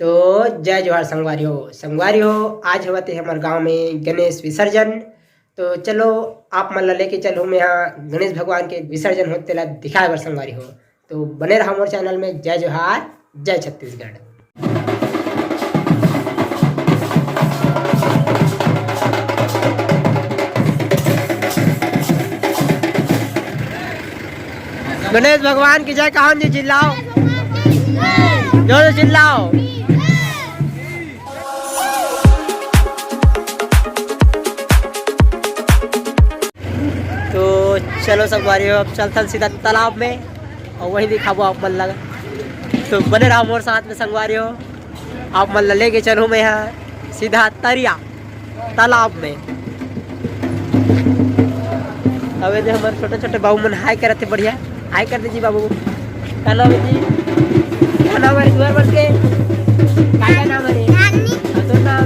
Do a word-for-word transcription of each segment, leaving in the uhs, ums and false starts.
तो जय जोहार संगवारी हो। संगवारी हो, आज होवत हे हमर गांव में गणेश विसर्जन। तो चलो, आप मन ला लेके चलहूँ मैं यहाँ गणेश भगवान के विसर्जन होत तेला दिखाए बर संगवारी हो। तो बने रहा मोर चैनल में। जय जोहार, जय छत्तीसगढ़। गणेश भगवान की जय। कहाँ जी चिल्लाओ, जोर से चिल्लाओ। तो चलो संगवारी हो, अब चलथन सीधा तालाब में और वहीं दिखाबो आप मन ला। तो बने रहो मोर साथ में संगवारी हो, आप मन ला लेके चलहूँ मैं यहाँ सीधा तरिया तालाब में। अबे दे हमर छोटे छोटे बाबू मन हाय करत हे, बढ़िया हाय कर दे जी बाबू। का नाम है जी? का नाम है दुआर बन के? का, का नाम है रे? और तोर नाम?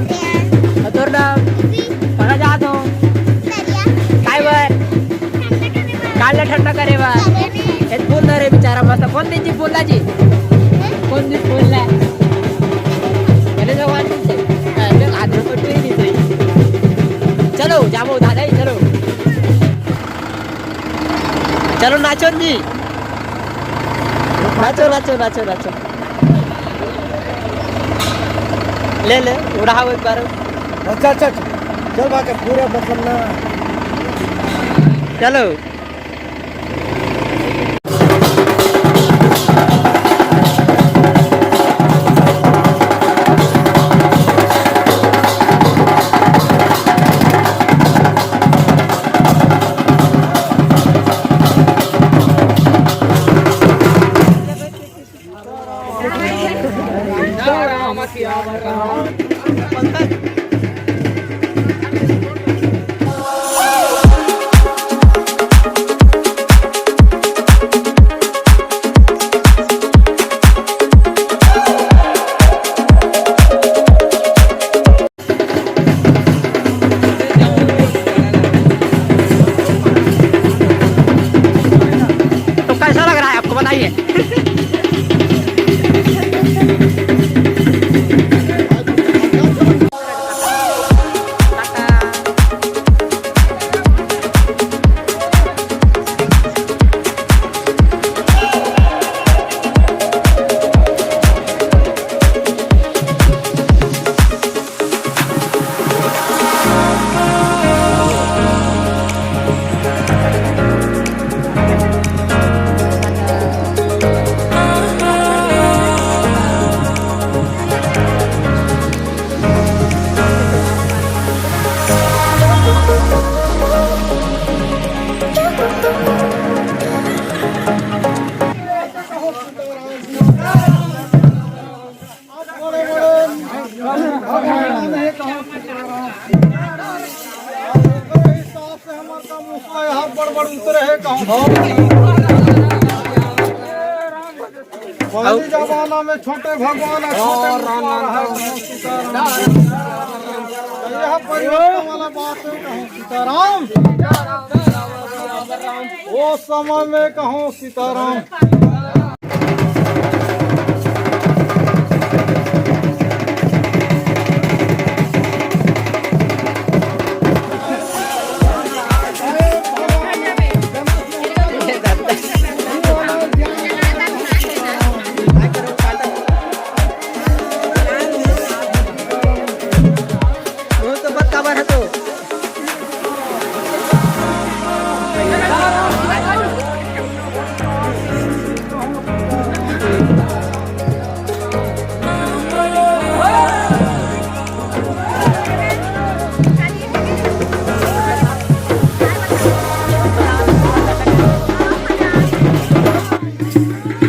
और तोर नाम? कहाँ जात हो? काय बर? काल ला ठंडा करे बर। ए, बोल ना रे बेचारा, मस्त कौन दिन जी बोला जी? कौन दिन बोला? अरे भगवान जी से। अरे आदमी को चुई नहीं सही। चलो जाबो दादा ही चलो। चलो नाचो जी। नाचो, नाचो, नाचो, नाचो। ले, ले, उड़ाओ एक बार। अच्छा, अच्छा, अच्छा। चल भाग के पूरा मतलब ना। चलो। तो कैसा लग रहा है आपको, बताइए। बड़ बड़ उतरे हे कहूँ। पहली जमाना में छोटे भगवान और छोटे भगवान है, कहूँ सीताराम। यह परिवर्तन वाला बात है, कहूँ सीताराम। वो समय में कहूँ सीताराम।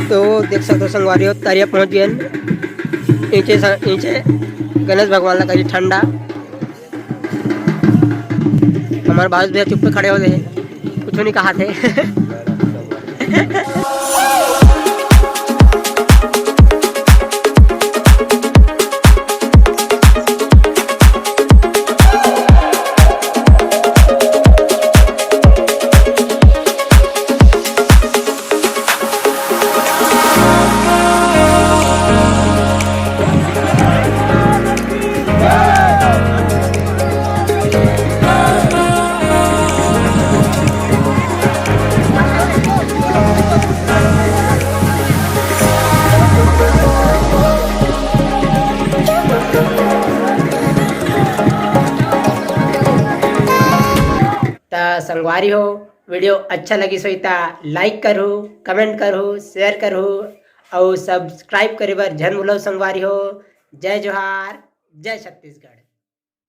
तो देख सकते हो संगवारी हो, तरिया पहुंच गए। नीचे सा-, नीचे गणेश भगवान ला करी ठंडा। हमारे भावेश भैया चुप्पे खड़े हो गए, कुछ नहीं कहा थे। संगवारी हो, वीडियो अच्छा लगिस होही त like करहू, comment करहू, share करहू अउ subscribe करे बर झन भूलव संगवारी हो। जय जोहार, जय छत्तीसगढ़।